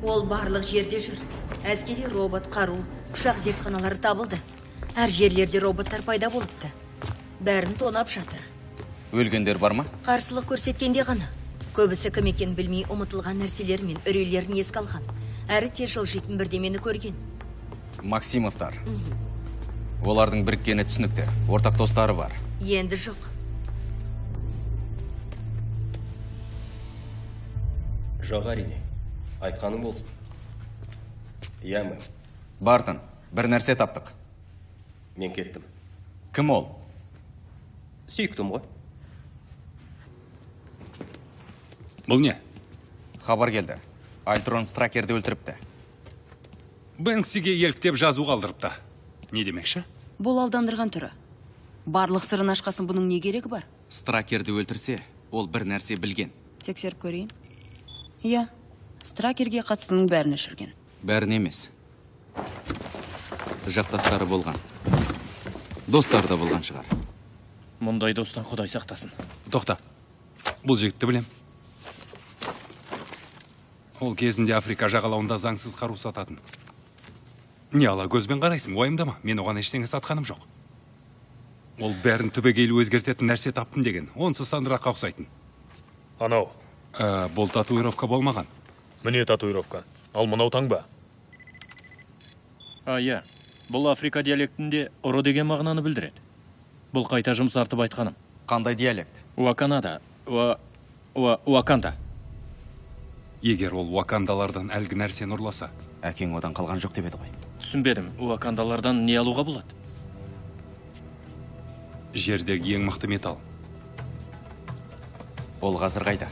Ол барлық жерде жүр. Әскери робот, қару, ұшақ зертханалары табылды. Әр жерлерде роботтар пайда болыпты. Бәрін тонап жатыр. Өлгендер бар ма? Қарсылық көрсеткенде ғана. Көбісі кім екенін білмей ұмытылған нәрселер мен үрейлерін еске алған. Әрі тез жылжитын бірдемені көрген. Максимовтар. Олардың біріккені түсінікті. Ортақ достары бар. Енді жоқ. Жоқ, әрине. Айтқаның болсын. Иә, мэм. Бартон, бір нәрсе таптық. Мен кеттім. Кім ол? Сүйіктім ғой. Бұл не? Хабар келді. Альтрон Стракерді өлтіріпті. Бэнксиге еліктеп жазу қалдырыпты. Не демекші? Бұл алдандырған түрі. Барлық сырын ашқасын бұның не керегі бар? Стракерді өлтірсе, ол бір нәрсе білген. Тексеріп көрейін. Иә, Стракерге қатыстының бәрін өшірген. Бәрін емес. Жақтастары болған. Достары да болған шығар. Мұндай достан Құдай сақтасын. Тоқта. Бұл жігітті білем. Ол кезінде Африка жағалауында заңсыз қару сататын. Не ала көзбен қарайсың, уайымдама. Мен оған ештеңе сатқаным жоқ. Ол бәрін түбегейлі өзгертетін нәрсе таптым деген. Онсыз сандыраққа ұқсайтын. Анау. Бұл татуировка болмаған. Міне татуировка. Ал мынау таңба. А, иә. Бұл Африка диалектінде ұры деген мағынаны білдіреді. Бұл қайта жұмсартып айтқаным. Қандай диалект? Уаканада, уа, уа, уаканда. Егер ол уакандалардан әлгі нәрсені ұрласа. Әкең одан қалған жоқ деп еді ғой. Түсінбедім, уакандалардан не алуға болады? Жердегі ең мықты металл. Ол қазір қайда?